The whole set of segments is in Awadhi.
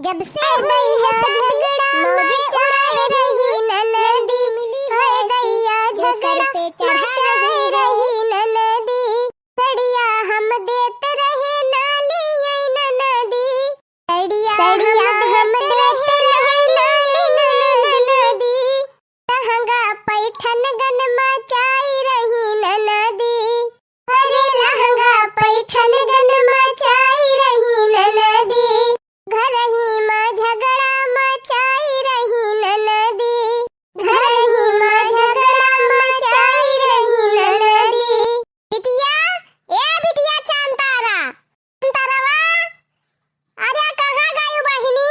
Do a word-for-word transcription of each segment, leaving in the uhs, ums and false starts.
जब से भैया झगड़ा मचाए रही ननदी, है भैया झगड़ा मचाए रही ननदी। सड़िया हम देत रहे नाली आई ननदी, सड़िया हम देत रहे नाली आई ननदी। लहंगा पैठन गन मचाई रही ननदी, अरे लहंगा पैठन गन मचाई रही ननदी। घरही मा झगड़ा मचाई रही ननदी, घरही मा झगड़ा मचाई रही ननदी। बिटिया, ए बिटिया चांद तारा, चांद तारवा, अरे कहाँ गयू बहिनी?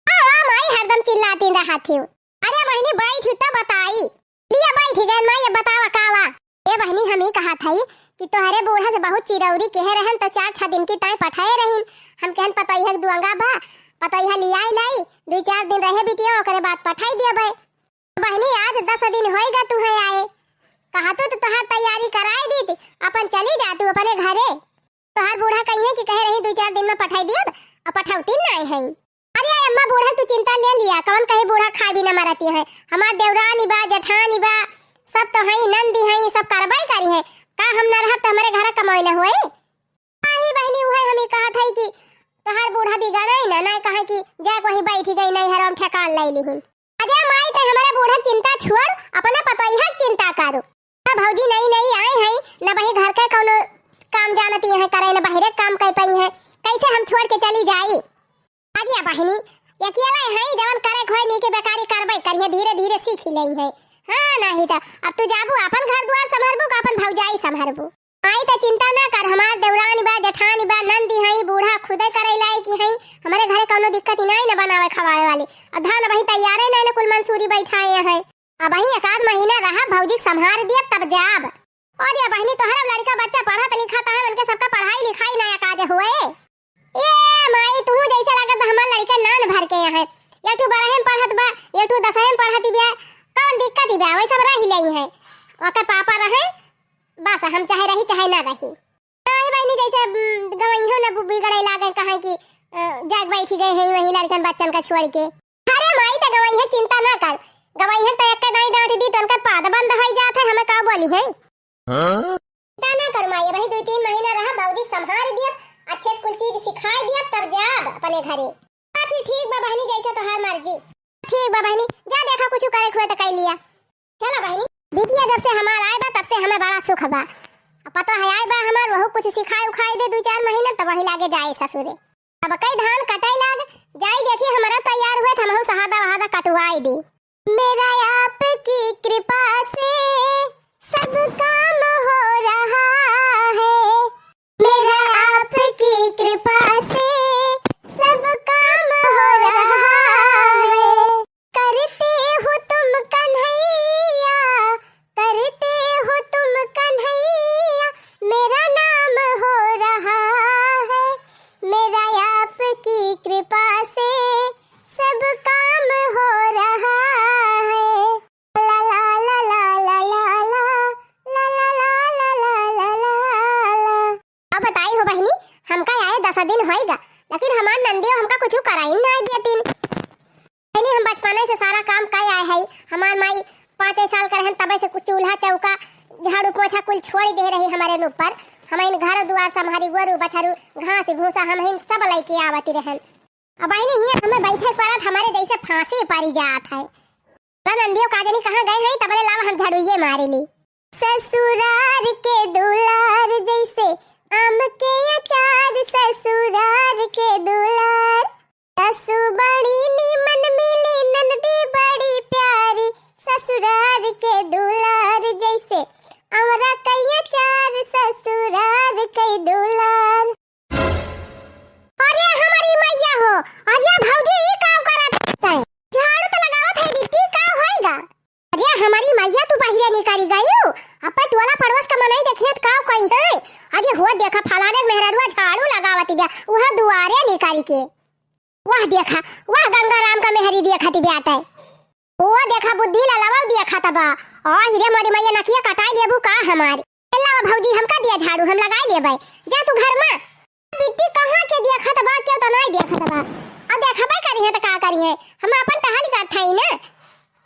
आ, आ माई हरदम चिल्लाती रहत हिउ। अरे बहिनी बैठ त बताई। लिया बैठ गए माई, अब बतावा का वा? ए बहिनी, हम ई कहत हई कि तोहरे बूढ़ा से बहुत चिरौरी कहे रहन, तो चार छह दिन की ताई पठाए रहिन। हम कहन पतोहिया के दुआंगा बा, पतोहिया लियाई लाई, दुई चार दिन रहे बिटिया, ओकरे बाद पठाई दिया बे। बहिनी, आज दस दिन होइगा तुहे आए, कहा तू तो तोहार तैयारी कराए दीत, अपन चली जा तू अपने घरे। तोहार बूढ़ा कही है कि कहे रही दुई चार दिन में पठाई दियब, अब पठौती नाई है। अरे अम्मा, बूढ़ा तू चिंता ले लिया, कौन कहे बूढ़ा खाए बिना मरती है। हमार देवरानी बा, जेठानी बा, सब तो हई, नंदी हई, सब करबई करी है। का हम न रहब तो हमारे घर कमाई न होए? नाही बहिनी, उहे हम ई कहत हई कि तोहार बूढ़ा बिगड़े न, ना कहे कि जाए वहीं बैठ गई, नहीं हरम ठेकान ले लिहिन। अरे माई, ते हमारे बूढ़ा चिंता छोड़, अपने पतोहिया के चिंता करो। ना भौजी नई नई आए हैं, न वही घर के कौनो काम जानती हैं करे, न बहिरे काम कर पाई हैं, कैसे हम छोड़ के चली जाई? अरे बहिनी, अकेला है, जवन करे खोए नी के बेकारी करबई करिए, धीरे धीरे सीख ही लई है। हाँ, नहीं तो अब तू जाबू अपन घर द्वार संभरबू का अपन भौजाई संभरबू? माई त चिंता ना कर, हमार देवरानी बा, जेठानी बा, नंदी हई, बूढ़ा खुदे करे लायक ही हई, हमारे घरे कौनो दिक्कत ही नहीं न बनावे खवावे वाली। और धान वही तैयारे नहीं न कुल मंसूरी बैठाए हैं। अब वही एक आध महीना रहा, भौजी के संभार दियब तब जाब। और ये बहिनी तोहरा लड़का बच्चा पढ़त लिखत है, उनके सबका पढ़ाई लिखाई नया काज हुए। ए माई, तुहू जैसे लागत हमार लड़के नान भर के हैं, एक ठू बारहवीं में पढ़त बा, एक ठू दसवीं में पढ़त बिया, कौन दिक्कत ही बा, वही सब रही लई है। ओके पापा रहे, बस हम चाहे रही चाहे ना रही। नहीं बहिनी, जैसे, उम, गवैयो न बु-, बिगड़े लागे, कहे कि, अ, जाग बैठी गए हैं वही लड़कन बच्चन का छोड़ के। अरे माई, त गवैया चिंता ना कर, गवैया त एक दाई डांट दी तो उनका पाद बंद हो जात है, हमें का बोली है? हाँ? चिंता ना कर माई, वही दो तीन महीना रहा, बाबूजी संभाल दिया, अच्छे से कुल चीज सिखाए दिया, तब जाब अपने घरे। हाँ, फिर ठीक बा बहिनी, जैसे तोहार मर्जी। ठीक बा बहिनी, जा देखा कुछ करे हुए तो कर लिया। चला बहिनी, बिटिया जब से हमार आए बा, तब से हमें बड़ा सुख बा। अब पता है आए बा हमार, वहू कुछ सिखाए उखाए दे दो चार महीना, तब वही लागे जाए ससुरे। अब कई धान कटाई लाग, जाई देखी हमारा तैयार हुए, त हमहू सहादा वहादा कटवाई दी। मेरा आपकी कृपा से सब काम हो रहा है, मेरा आपकी कृपा से सब काम हो रहा है। करते हो तुम कन्हैया, करते हो तुम कन्हैया, मेरा नाम हो रहा है, मेरा आपकी कृपा से सब काम हो रहा है। ला ला ला ला ला ला ला ला ला ला ला ला ला ला ला ला। अब बताई हो बहिनी, हमका आए दस दिन होइगा, लेकिन हमार नंदियो हमका कुछ कराई ना दियतिन। बहिनी, हम बचपने से सारा काम कर आए हई। हमार माई पाँचे साल के रहन तबे से कुछ चूल्हा चौका झाड़ू पोछा कुल छोड़ दे रही हमारे ऊपर। हम इन घर दुआर संभारी, गोरू बछरू घास भूसा हम इन सब लेके आवती रहन। अब बहिनी हियाँ हमें बैठे पड़त हमारे जैसे फांसी पड़ी जात है। ला नंदियो का जानी कहाँ गए हैं, तबले लावा हम झाड़ुइये मारे ली। ससुरार के दुलार जैसे आम के अचार, ससुरार के दुलार। सासू बड़ी नीमन मिली, ननदी बड़ी प्यारी, ससुरार के दुलार जैसे अमरा के अचार, ससुरार के दुलार। अरे हमारी मैया हो, अरे भौजी ई का करत है? झाड़ू तो लगावत है बिट्टी, का होएगा? अरे हमारी मैया तू बाहिरे निकरी गयू, अपन टोला पड़ोस का मनई देखियत का कही है? अरे हो देखा फलाने मेहररुआ झाड़ू लगावत बिया, वह दुआरे निकरी के। वाह देखा, वाह गंगा राम का मेहरी देखत बिया तै। ओ देखा बुद्धि ललवा देखत बा। आ हिरे मोरी मैया नकिया कटाई लेबू का हमार। ए लावा भौजी हमका दिया झाड़ू हम लगाई लेबै। जा तू घर में। बिट्टी कहाँ के देखत बा, केहू तो नाई देखत बा। अब देखबै करी। हैं तो का करी है, हम अपन टहल करत हई ना।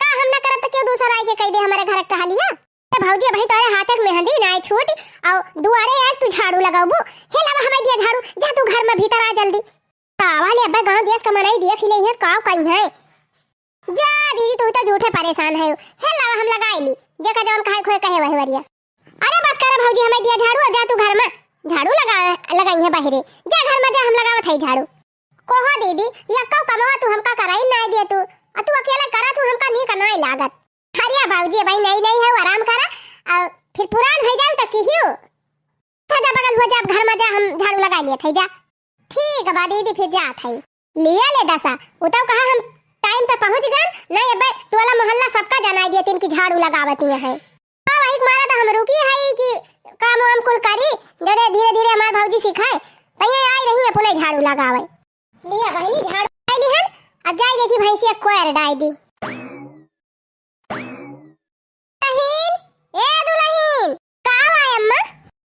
का हम ना करब तो क्यों दूसरा आइके कह दे हमारे घर टहलिया? ए भौजी, अबही तोरे हाथे के मेहंदी नाय छूट, अउ दुआरे यार तू झाड़ू लगाबू। हे लावा हमारे दिया झाड़ू, जा तू घर में भीतर आ जल्दी। का वाले अब्बे गाँव देश का मनई देख ही लेइहैं, का कही है। जा दीदी, तू तो झूठे परेशान है। हे लावा हम लगाई ली, जेका जौन कहे खोए कहे वही वरिया। अरे बस करा भौजी, हमें दिया झाड़ू, अब जा तू घर में झाड़ू लगा, लगाई है बहरे। जा घर में जा, हम लगावत है झाड़ू। कोहो दीदी, यक्को कमवा तू हमका कराई नाय दे तू, अ तू अकेला करा तू हमका नीक नाय लागत। अरे भौजी, भाई नई नई है, आराम करा, अ फिर पुरान हो जाऊ तो किहियो। जा, जा बगल हुआ, जा घर में जा, हम झाड़ू लगा लिया था, जा। ठीक बा दीदी, फिर जात है। लिया ले दसा, उ तो कहा हम टाइम पे पहुँच गए, नहीं अबे टोला मोहल्ला सबका जनाई दिया तीन की झाड़ू लगावत ही है। हाँ, वही मारा तो हम रुकी है कि काम वाम कुल करी, जरे धीरे धीरे हमार भौजी सिखाए, तो ये आई रही अपने झाड़ू लगावे। लिया बहनी झाड़ू लगाई ली हन, अब जाई देखी भैंसिया कोयर डाई दी। दुलहिन, ए दुलहिन, का बा अम्मा?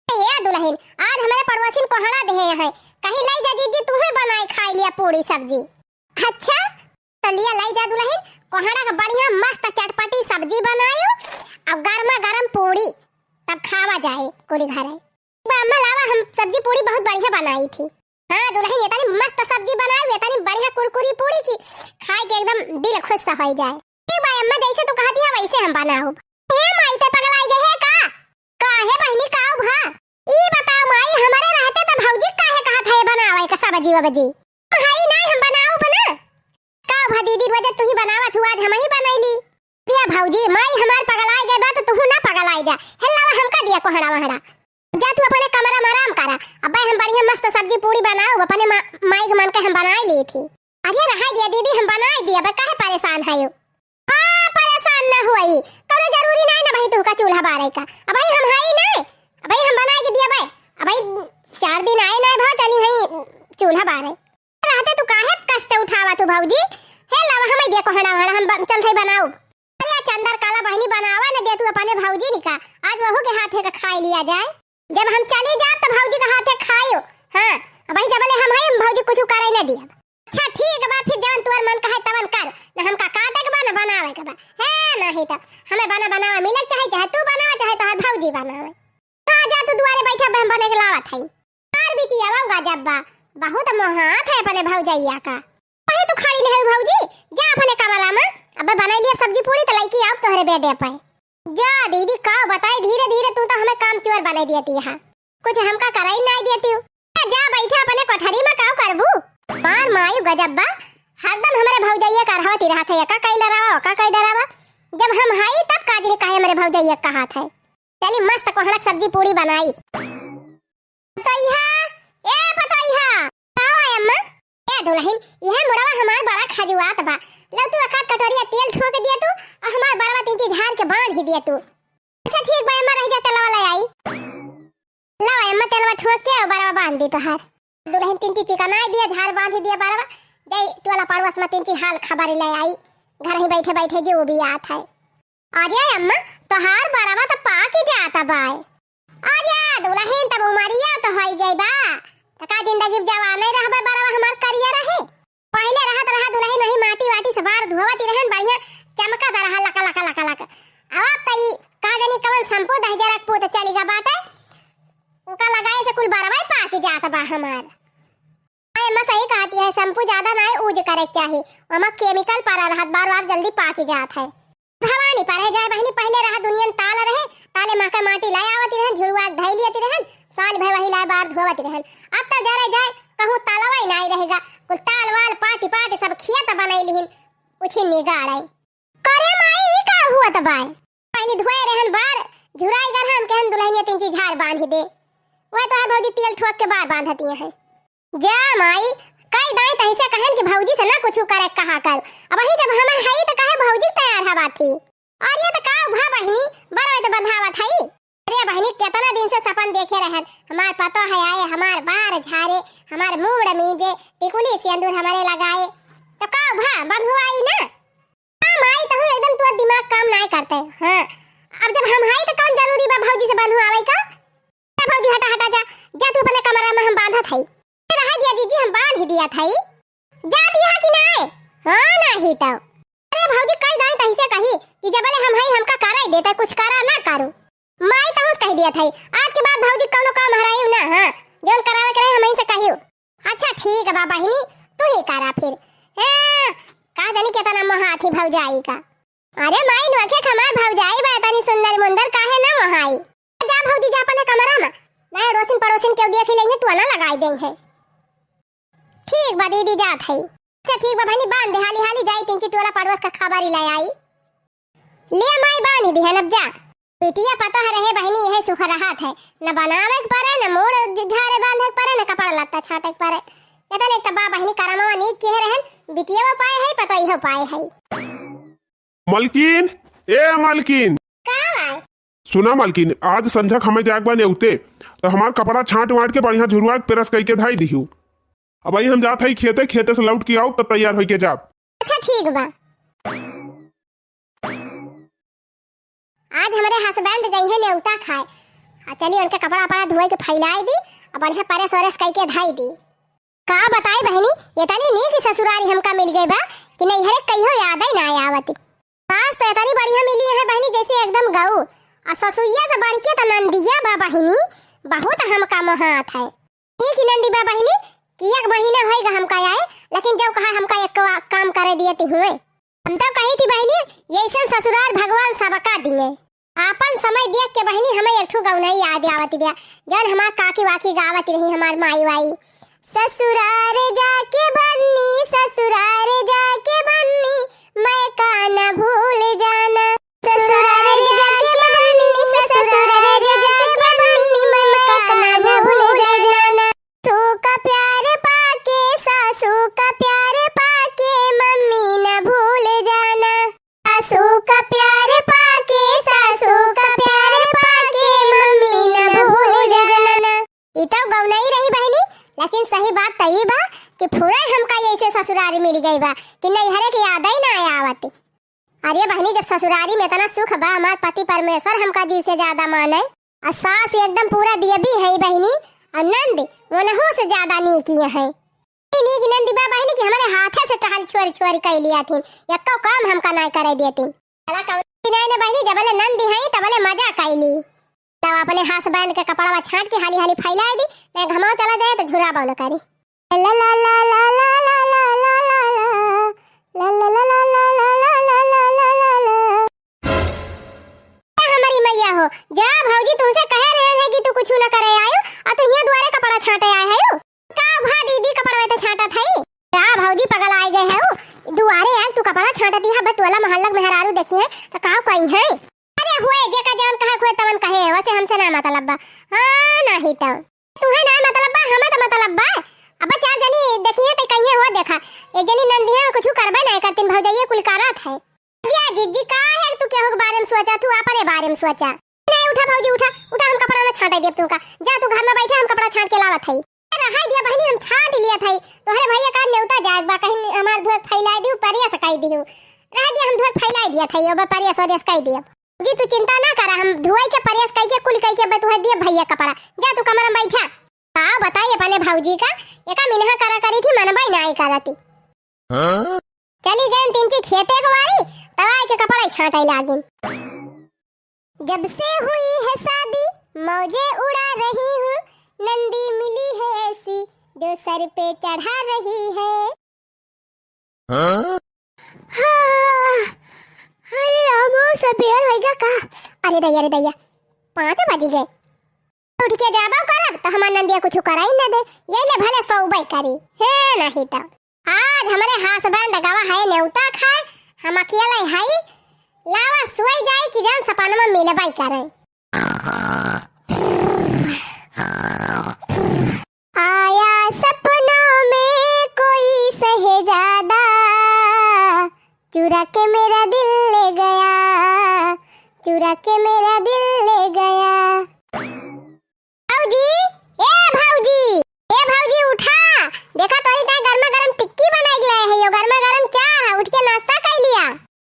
ए दुलहिन, आज हमरे पड़ोसिन कोहड़ा देहे हैं, कहीं लाई जा दीदी, तू ही बनाए खाई लिया पूरी सब्जी। अच्छा, तो लिया लाई जा दुलहिन, कोहड़ा का बढ़िया मस्त चटपटी सब्जी बनायो, अब गर्मा गर्म पूरी, तब खावा जाए कुली घरे। बा अम्मा लावा, हम सब्जी पूरी बहुत बढ़िया बनाई थी। हाँ दुलहिन, ये तनी मस्त सब्जी बनाओ, ये तनी बढ़िया कुरकुरी पूरी की खाए के एकदम दिल खुश हो जाए। ठीक बा अम्मा, जैसे तू कहती है वैसे हम बनाओ। हे माई, ते पगलाई गए है का? का है बहनी, का भा? ई बताओ माई, हमारे रहते तो भौजी काहे कहत है बनावे का सब्जी वब्जी? हाई नहीं हम बनाओ बना। का भा दीदी, रोज तू ही बनावत हूँ, आज हम ही बनाई ली। दिया भौजी, माई हमार पगलाई गए बा तो तू ना पगलाई जा। हे लावा हमका दिया कोहड़ा वहड़ा। जा तू अपने कमरा में आराम करा। अबे हम बढ़िया मस्त सब्जी पूरी बनाओ, अपने मा-, माई के मन के हम बनाई ली थी। अरे रहाई दिया दीदी, हम बनाई दिया, अबे काहे परेशान है यू? हाँ, परेशान ना हुई, कोनो जरूरी नहीं ना भाई तुहका चूल्हा बारे का। अबे हम हाई नहीं, अबे हम बनाई के दिया भाई। अबे चार दिन आए ना भाव चली है चूल्हा बारे। रहते तू काहे कष्ट उठावा तू भौजी? हे लावा हमें दिया कोहड़ा वहड़ा, हम ब-, चल थे बनाओ। अरे चंदर काला बहनी बनावा न दे तू अपने भौजी निका, आज वहू के हाथे का खाई लिया जाए। जब हम चली जाब तो भौजी के हाथे खायो। हाँ, अब वही जबले हम है, हम भौजी कुछ करे न दिया। अच्छा ठीक बा, फिर जवन तुअर मन कहे तवन कर, न हमका काटे के बा न बनावे के बा। है नहीं तो हमें बना बनावा मिले के चाहे, चाहे तू बनावा चाहे तोहर भौजी बनावे। हाँ जा तू दुआरे बैठा, हम बने के लावत है। मार बिटिया, वाह गजब बा, बहुत मोहात है अपने भौजैया का। अरे तू खड़ी नहीं भौजी, जा अपने कमरा में, अब बनाई लिया सब्जी पूरी तो लइकी आओ तोहरे बेडे पे। जा दीदी, का बताई, धीरे धीरे तू तो हमें काम चोर बनाई देती है, कुछ हमका कराई नहीं देती हो। जा बैठा अपने कोठरी में, का करबू? मार मायू गजब बा, हरदम हमारे भौजैया का रहती रहत है, का कई डरावा, का कई डरावा। जब हम हाई तब काजनी काहे हमारे भौजैया का हाथ है। चली मस्त कोहड़ा के सब्जी पूरी बनाई। पतोहिया, ए पतोहिया, का है अम्मा? ए दुलहिन, इहे मुड़वा हमार बड़ा खजुआत बा। लव तू एकाध कटोरिया तेल ठोक दिया तू, और हमार बरवा तीन चीज झाड़ के बांध ही दिया तू। अच्छा ठीक बा अम्मा, रह जा तेलवा ले आई। लव अम्मा तेलवा ठोक के और बरवा बांध दी तोहार। दुलहिन तीन चीज चिकनाई दिया, झाड़ बांध ही दिया बरवा। जाई टोला पड़ोस में तीन चीज हाल खबर ले आई। घर ही बैठे बैठे जो भी आत है। अरे अम्मा, तोहार बरवा त पाकि जात बाय। अरे दुलहिन, तब उमरिया त होई गई बा, त का जिंदगी में जवाने रहबे, बरवा हमार करिया रहे। पहिले रहत रहा दुलहिन, वही माटी वाटी से बार धोवत रहन, बढ़िया चमकत रहा लका लका लका लका। अब अब त ई का जानी कवन शैम्पू दहिजरा के पूत चली गा बाटे, ओका लगाए से कुल बरवा पाकि जात बा हमार। अम्मा सही कहती है, शैम्पू ज्यादा ना यूज करे के चाही, ओमा केमिकल पड़ा रहत, बार बार जल्दी पाकि जात है। भवानी पड़े जाए बहनी, पहिले रहा दुनियन ताल रहे, ताले महका माटी लाए आवती रहन, झुरुआ के धई लियती रहन, साल भर वही लाए बार धोवती रहन। अब तो जरे जाए कहूँ तालवा ही नाई रहेगा, कुल ताल वाल पाटी पाटी सब खियत बनाई लिहिन, उछिन्नी गाड़े। करे माई, ई का हुआ त बाय? पानी धोए रहन बार, झुराई गरहन कहन दुलहिनिया तीन चीज झाड़ बांध दे। वह तो है भौजी तेल ठोक के बार बांधती है। जा माई, कई दाई तहिसे कहन कि भौजी से ना कुछ करे कहा कर। अब वही जब हम हई त काहे भौजी तैयार हवा थी? अरे त का भा बहिनी, बरवे त बंधावत हई। अरे बहिनी, केतना दिन से सपन देखे रहन, हमार पतो है आए, हमार बार झारे, हमार मूड़ मीजे, टिकुली सिंदूर हमारे लगाए। त का भा बंधुआई ना? हाँ माई, तहु एकदम तोर दिमाग काम नाय करते। हाँ, अब जब हम हई त कौन जरूरी बा भौजी से बंधुआवे का? जा भौजी, हटा, हटा, जा, जा तू अपने कमरा में, हम बांधत हई। ए, रहा दिया जीजी, हम बांध ही दिया थई। जा दिया कि नाय? हाँ, नाही तो। अरे भौजी, कह दाई तही से कही कि जबले हम हई, हमका कराई देते, कुछ करा ना करू। माई तहुस कह दिया था, आज के बाद भौजी कौनो काम हराई ना, हाँ, जौन करावे के रहे हम से कहियो। अच्छा ठीक बा बहिनी, तू ही करा फिर। हाँ, का जानी केतना मोहात ही भौजाई का। अरे माई, नोखे हमार भौजाई बा, तनी सुंदर मुंदर, काहे ना मोहाई। जा भौजी, जा अपने कमरा में, नहीं अड़ोसिन पड़ोसिन केहू देख ही लेइहे, टोना लगाई देइहे। ठीक बा दीदी, जात है। अच्छा ठीक बा बहिनी, बांध दे हाली हाली, जाई तीन चार टोला पड़ोस का खबर ही ले आई। ले माई, बांध दिहन, अब जा। बिटिया पतोह रहे बहिनी, यह सुख रहत है, न बनावे के परे, न मूड़ झारे बांधे के परे, न कपड़ा लत्ता छाटे के परे। एतन एक त बा बहिनी करमवा नीक किहे रहन, बिटिया पाए है, पतोहियो पाए है। मलकिन, ए मलकिन। का बा? सुना मलकिन, आज संझक हमें जाए के बा नेउते, तो हमार कपड़ा छांट वांट के बढ़िया झुरवा के प्रेस कइके धाई दिहू। अब आई हम जात हई खेते, खेते से लौट के आउब तो तैयार होइके जाब। अच्छा ठीक बा। आज हमरे husband जइहे नेउता खाए, आ चली उनके कपड़ा वपड़ा धोए के फैलाए दी, आ बढ़िया प्रेस व्रेस कइके धाई दी। का बताई बहिनी, एतनी नीक ससुरारी हमका मिल गई बा कि नैहरे कहियो याद ही ना आवत। सास तो एतनी बढ़िया मिली है बहिनी, जैसे एकदम गऊ। आ ससुइया से बढ़ के तो नंदिया बा बहिनी, बहुत हमका मोहात है। नीक नंदी बा बहिनी कि एक महीना होइगा हमका आए, लेकिन जब कहा हमका एक का-, काम करे दिए ती हुए। हम तो कही थी बहिनी, यैसन ससुरार भगवान सबका दिए। आपन समय देख के बहिनी, हमें एक ठो गौनई याद आवत बिया, जौन हमार काकी वाकी गावत रही, हमार माई वाई। ससुरार जाके बन्नी, ससुरार जाके बन्नी, मैं का न भूल जाना। ससुरार जाके बन्नी, ससुरार जाके बन्नी, मैं का न भूल जाना। सासू का प्यार पाके, सासू का प्यार पाके, मम्मी न भूल जाना। सासू का प्यार पाके, सासू का प्यार पाके, मम्मी न भूल जाना। ई तो गौनई रही बहिनी, लेकिन सही बात त ई बा कि फुरे हमका ऐसे ससुरारी मिल गई बा कि नैहरे के याद ही ना आवत। अरे बहिनी, जब ससुरारी में इतना सुख बा, हमार पति परमेश्वर हमका जी से ज्यादा माने, और सास एकदम पूरा देवी है बहिनी, और नंद उनहू से ज्यादा नीकी है। नीक नंद बा बहिनी कि हमारे हाथे से टहल छोर छोर कइ लिया थी, एको काम हमका नाय करे देती। चला कौन दिन आए ने बहिनी, जबले नंद है तबले मजा कइली। तब अपने husband के कपड़वा छांट के हाली हाली फैलाए दी, नहीं घमाव चला जाए तो झुराबो न करी। ला ला ला ला। ए हमारी मैया हो, जा भौजी तुमसे कहे रहे हैं कि तू कुछ न करे आयो, आ तू हियां दुआरे कपड़ा छांटे आए है। का भा दीदी कपड़वा तो छांटत है? का भौजी पगल आए गए है? दुआरे आए तू कपड़ा छांटत है, बटोला मोहल्ला के मेहरारू देखी है तो का कही है? अरे हुए, जेका जवन कहे हुए तवन कहे, वैसे हमसे ना मतलब बा। हाँ, नाही तो। तुहे ना मतलब बा, हमें तो मतलब बा। अब चार जनी देखी है तो कहिए हुआ देखा, एक जनी नंदिया में कुछ करबे नहीं करतीन, भौजाइये कुल करत है। या जिज्जी, का है तू केहू के बारे में सोचा, तू अपने बारे में सोचा। नहीं, उठा भौजी, उठा, उठा, हम कपड़ा ना छांटे देब तुमका। जा तू घर में बैठा, हम कपड़ा छांट के लावत हई। रहाई दिया बहिनी, हम छांट लिया थई। तोहरे भैया का नेवता जाए बा, कहीं हमार धोए फैलाई दिहु, परिया से कही दिहु। रह दिया, हम धोए फैलाई दिया थई, अब परिया सोरिया से कही दिया। जी तू चिंता ना करा, हम धोए के परिया से कही के कुल कही के बतुआ दिया भैया कपड़ा। जा तू कमरा में बैठा। का बताई अपने भौजी का, एका मिनहा करा करी थी, मनबई ना आई करती। हाँ? चली गए तीन ची खेते को वारी, तब आए के कपड़ा ही छांटे लागिन। जब से हुई है शादी, मौजे उड़ा रही हूँ, नंदी मिली है ऐसी, जो सर पे चढ़ा रही है। हाँ? हाँ, अरे रामो, सबेर होइगा का? अरे दैया, अरे दैया, पाँच बज गए। उठ के जाबो करब, तो हमार नंदिया कुछ कराई न दे, ये ले भले सौबे करी, है नहीं तो। आज हमरे husband गवा है नेवता खाए, हम अकेले हई, लावा सोई जाई कि जान सपनवा मिलबई करे। आया सपनों में कोई शहजादा, चुरा के मेरा दिल ले गया, चुरा के मेरा दिल ले गया। भौजी, ए भौजी, ए भौजी उठा, देखा तोरी ताई गर्मा गर्म टिक्की बनाई के लाए है, यो गर्मा गर्म चाह है, उठ के नाश्ता कर लिया।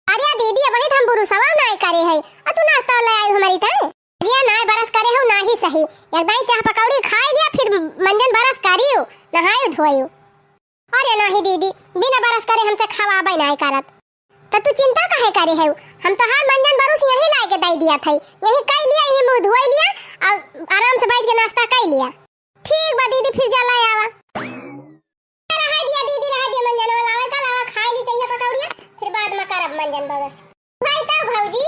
अरे दीदी, अबही तो हम बुरुसवा नाय करे है, आ तू नाश्ता वाला आई हमारी ताई। अरे नाय बरस करे हो ना ही सही, एक दाई चाह पकौड़ी खाई लिया, फिर मंजन बरस करियो, नहायो धोयो। अरे नाही दीदी, बिना brush करे हमसे खवाबै नाही करत। त तू चिंता काहे करे है? हम तोहार मंजन brush यहीं लाइके दइ दिया थई, यहीं कइ लिया, यहीं मुँह धोइ लिया, अउर आराम से बैठ के नाश्ता कइ लिया। ठीक बा दीदी, फिर जा लै आवा। रहै दिया दीदी, रहै दिया, मंजनवा लावै का, लावा खाइ ली चइहा पकौड़िया, फिर बाद मा करब मंजन brush। भाई तब भौजी,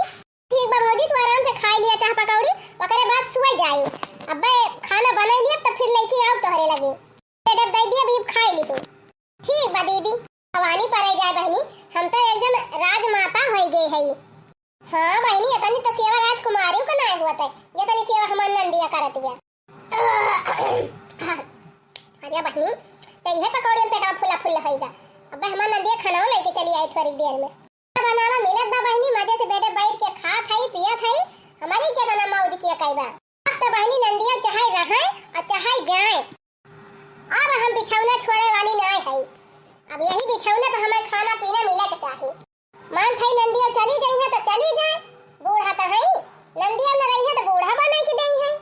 ठीक बा भौजी, तू आराम से खाइ लिया चइहा पकौड़ी, ओकरे बाद सुवै जाई। अब्बै खाना बनाइ लिया, तब फिर लइके आउब तोहरे लगे। बेडब दइ दिया, अभी खाइ ली तू। ठीक बा दीदी। भवानी परै जाए बहिनी, हम तो एकदम राजमाता होइ गए हई। हाँ बहिनी, एतनी तो सेवा राजकुमारियों का नाय होत है, जेतनी सेवा हमार नंदिया करत बिया। अरे बहिनी, तो इहे पकौड़ियन पेटवा फुल्ला फुल्ला होइगा। अब्बै हमार नंदिया खाना लइके चली आई थोड़ी देर में। बनावा मिलत बा बहिनी, मजे से बेडे बैठ के खात हई, पियत हई, हमरी के बना मौज किया कई बा। अब तो बहिनी नंदिया चाहे रहै अउर चाहे जाए, अब हम बिछौना छोड़े वाली नाय हई। अब यही बिछौना पे हमें खाना पीना मिले के चाही। मान थई नंदिया चली जइहैं तो चली जाए, बूढ़ा तो हई, नंदिया न रहिहैं तो बूढ़ा बनाइ के देइहैं।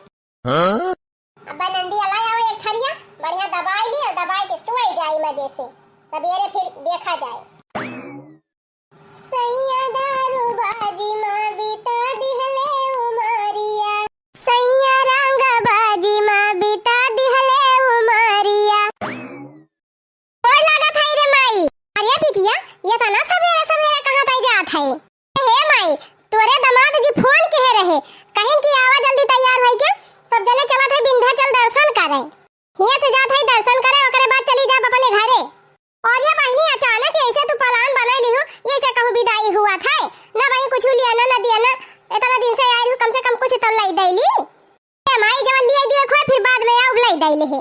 हाँ? अब्बै नंदिया लै आवा एक थरिया, बढ़िया दबाइ ली अउर दबाइ के सुवै जाई मजे से, सबेरे फिर देखा जाए। सैया दारूबाजी मा बिता दिहले उमरिया, सैया रंगबाजी मा बिता दिहले उमरिया। गोड़ लागत है रे माई। अरे बिटिया, एतना सबेरे सबेरे कहाँ तई जात है? हे माई, तोरे दामाद जी फोन किहे रहे, कहिन कि आवा जल्दी तैयार होइके, सब जने चलत है विंध्याचल दर्शन करे। हियाँ से जात है दर्शन करे, ओकरे बाद चली जाब अपने घरे। अरे बहिनी, अचानक ऐसे तू plan बनाइ लिहू, ऐसे कहूँ बिदाई होत है, ना बहिन कुछ लिया ना, ना दिया ना, एतना दिन से आइल हूँ, कम से कम कुछ तो लाई दइली। ए माई, जवन लिया दिए खोए, फिर बाद में आउब लाई दइले है।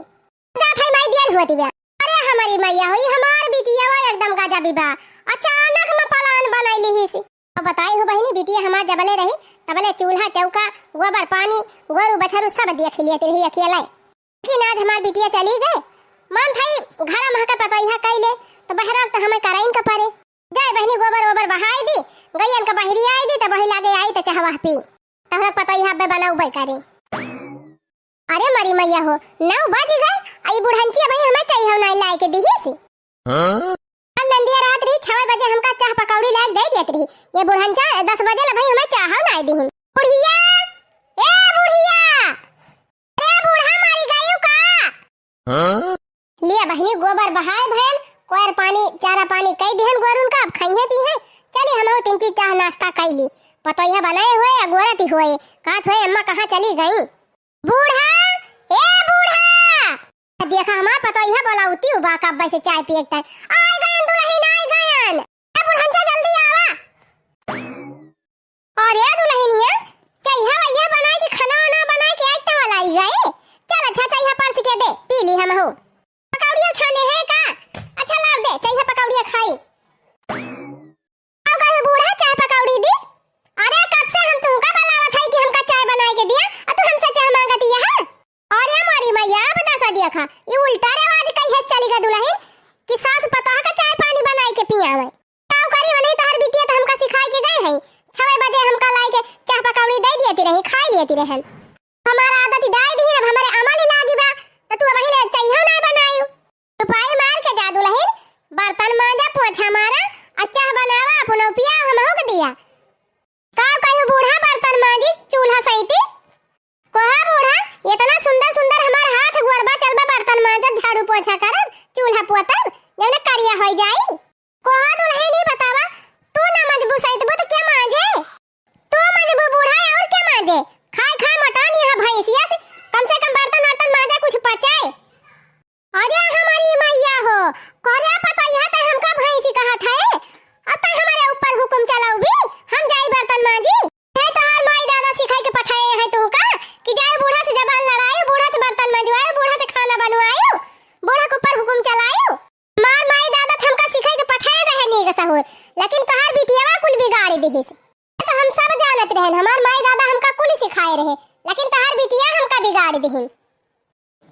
जात है माई, दियल होती बा। अरे हमारी मैया हो, ई हमार बिटिया एकदम गजबी बा, अचानक में plan बनाइ लिहिस। अब बताई हो बहिनी, बिटिया हमार जबले रही, तबले चूल्हा, चौका, गोबर, पानी, गोरू, बछरू सब देख लियत रही अकेले। लेकिन आज हमार बिटिया चली गए, मान थई घर महके पतोहिया कइले, तो बहरा तो हमें करइन का परे। जाए बहिनी, गोबर ओबर बहाई दी, गइयन का बहरी आई दी, तो वही लागे आई तो चहवा पी, तहरा पतोहिया अब्बे बनउबे करी। अरे मरी मैया हो, नौ बज गए, आ ई बुढ़ंची अबही हमें चइहा नाई लाइके दिहिस। हाँ? अब नंदिया रात रही, छह बजे हमका चाह पकौड़ी लाइके दे देत रही। ये बुढ़ंचा दस बजे ले भाई हमें चाह नाई दिहिन। बुढ़िया, ए बुढ़िया, अरे बूढ़ा मारी गयू का? हाँ? लिया बहिनी, गोबर बहाए भयन, कोयर पानी, चारा पानी कई दिहन गोरुन का, अब खइहे पीहे। चली हमहू तीन चीज चाह नाश्ता कई ली। पतोहिया बनाए हुए या गोरती हुए, कहत हुए अम्मा कहाँ चली गई? बूढ़ा, ए बूढ़ा! देखा हमार पतोहिया बोलाउती उबा कब्बे से चाय पिए के ताई। आइ गयन दुलहिन, आइ गयन। ए बुढ़ंचा जल्दी आवा। अरे दुलहिनिया, चइहा वइहा बनाइ के खाना वाना बनाइ के आज तवा लाई गए। चल अच्छा चइहा परस के दे, पी ली हमहू। पकौड़िया छाने है का? अच्छा लाव दे, चइहा पकौड़िया खाई। अब कहू बूढ़ा चाह पकौड़ी दी। अरे कब से हम तुमका बलावत है कि हमका चाय बनाइ के दिया, अउर तू हमसे चाह मांगत यह है? अरे मोरी मैया, अब दसा देखा, ई उल्टा रिवाज कइसे चली गा दुलहिन कि सास पतोह का चाय पानी बनाइ के पियावे। काव करी, ओनही तोहर बिटिया तो हमका सिखाइ के गए हैं, छवे बजे हमका लाइ के चाह पकौड़ी दे दियती रही, खाइ लियती रहन। हमार आदत डाइ दिहिन, अब हमरे अमल लागी बा, तो तू अबही ले चइहो नाई बनायू। चुपाई मार के जा दुलहिन, बर्तन मांजा, पोछा मारा, अउर चाह बनावा, अपनो पिया, हमहू के दिया। का कहू बूढ़ा, बर्तन मांजी, चूल्हा सैती? कोहा बूढ़ा, एतना सुंदर सुंदर हमार हाथ गोड़ बा, चलबा बर्तन मांजब, झाड़ू पोछा करब, चूल्हा पोतब, जौने करिया होइ जाई। कोहा दुलहिन, ई बतावा, तू ना मंजबू सैतबू त के मांजे? तू मंजबू बूढ़ा, अउर के मांजे? खाए खाए मोटान यहाँ भैंसिया से, कम से कम बर्तन वर्तन मांजा, कुछ पचाए। अरे हमारी मैया हो, करे पतोहिया ते हमका भैंसी कहत है, अब ते हमारे ऊपर हुकुम चलाउबी, हम जाई बर्तन मांजी। हे तोहार माई दादा सिखाई के पठाए हैं तुहका कि जाए बूढ़ा से जबान लड़ायू, बूढ़ा से बर्तन मंजवायू, बूढ़ा से खाना बनवायू, बूढ़ा के ऊपर हुकुम चलायू। हमार माई दादा त हमका सिखाई के पठाए रहे नीक सहूर, लेकिन तोहार बिटियावा कुल बिगाड़ दिहिस। तो हम सब जानत रहन, हमार माई दादा हमका कुल सिखाए रहे, लेकिन तोहार बिटिया हमका बिगाड़ दिहिन।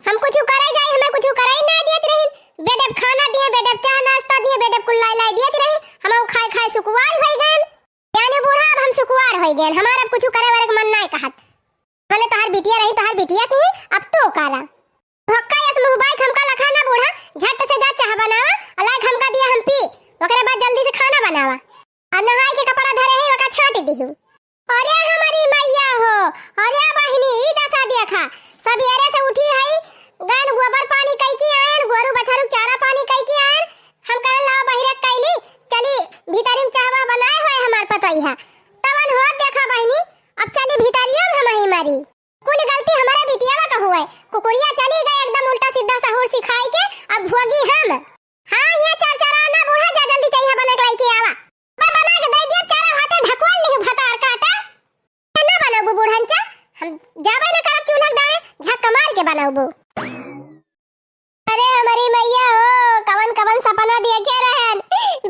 हम कुछ करे जाई, हमें कुछ करे ना दियत रहिन। बेडब खाना दिए, बेडब चाह नाश्ता दिए, बेडब कुल लाई लाई दियत रही। हम खाए खाए सुकुवार होइ गयन। यानी बूढ़ा अब हम सुकुवार होइ गयन, हमार अब कुछ करे वरे के मन नाय कहत। भले तोहार बिटिया रही, तोहार बिटिया थी, अब तू करा। भक्का यस मुँह बाई हमका लखा ना बूढ़ा, झट से जा चाह बनावा, अलाए हमका दिया, हम पी, ओकरे बाद जल्दी से खाना बनावा। अब नहाई के कपड़ा धरे है, ओका छांट दिहू। अरे हमरी मैया हो, अरे बहिनी, ई दसा देखा, सबेरे से उठी हई, गन गोबर पानी कई के आयन, गोरू बछरू चारा पानी कई के आयन। हम कहन लावा बहिरे कइली, चली भीतरी में चाहवा बनाए होए हमार पतोहिया। तवन होत देखा बहिनी, अब चली भीतरिया में हमही मरी। कुल गलती हमरे बिटिया का हुए, कुकुरिया चली गई एकदम उल्टा सीधा सहूर सिखाई के, अब भोगी हम। हाँ, ये चार चारा ना बूढ़ा जा, जल्दी चइहा बना के लइके आवा। बा बना के दे दिया, चारा हाथे ढकवाल लिहू भतार काटा। ना बनबू बूढ़न चा, हम जाबे ना करब चूल्हा के डाले, झक्का मार के बनबू। अरे हमरी मैया हो, कवन कवन सपना देखे रहन,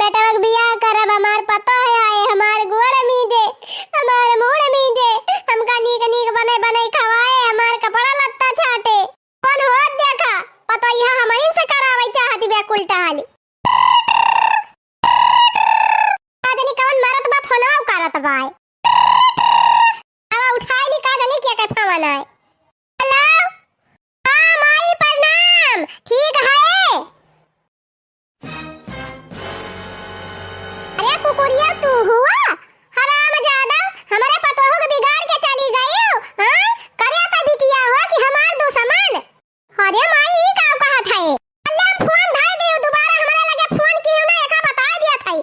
बेटवा के बियाह करब, हमार पतोह आए, हमार गोड़ मीजे, हमार मूड़ मीजे, हमका नीक नीक बने बने खवाए, हमार कपड़ा लत्ता छाटे। कौन होत देखा, पतोहिया हमहिन से करावे चाहती बे उल्टा हाली। का जानी कवन मारत बा, फोनवा करत बा। आवा उठाई ली, का जानी के के फोन आए। हेलो, हाँ माई प्रणाम, ठीक है। अरे कुकुरिया तू हुआ? हराम जादा, हमरे पतोह के बिगाड़ के चली गई हो, हाँ? करे त बिटिया हो कि हमार दुश्मन? अरे माई, ई का कहत है? अल्लाह फोन धाई दियो दोबारा, हमरे लगे फोन कियो ना, एका बताई दिया था।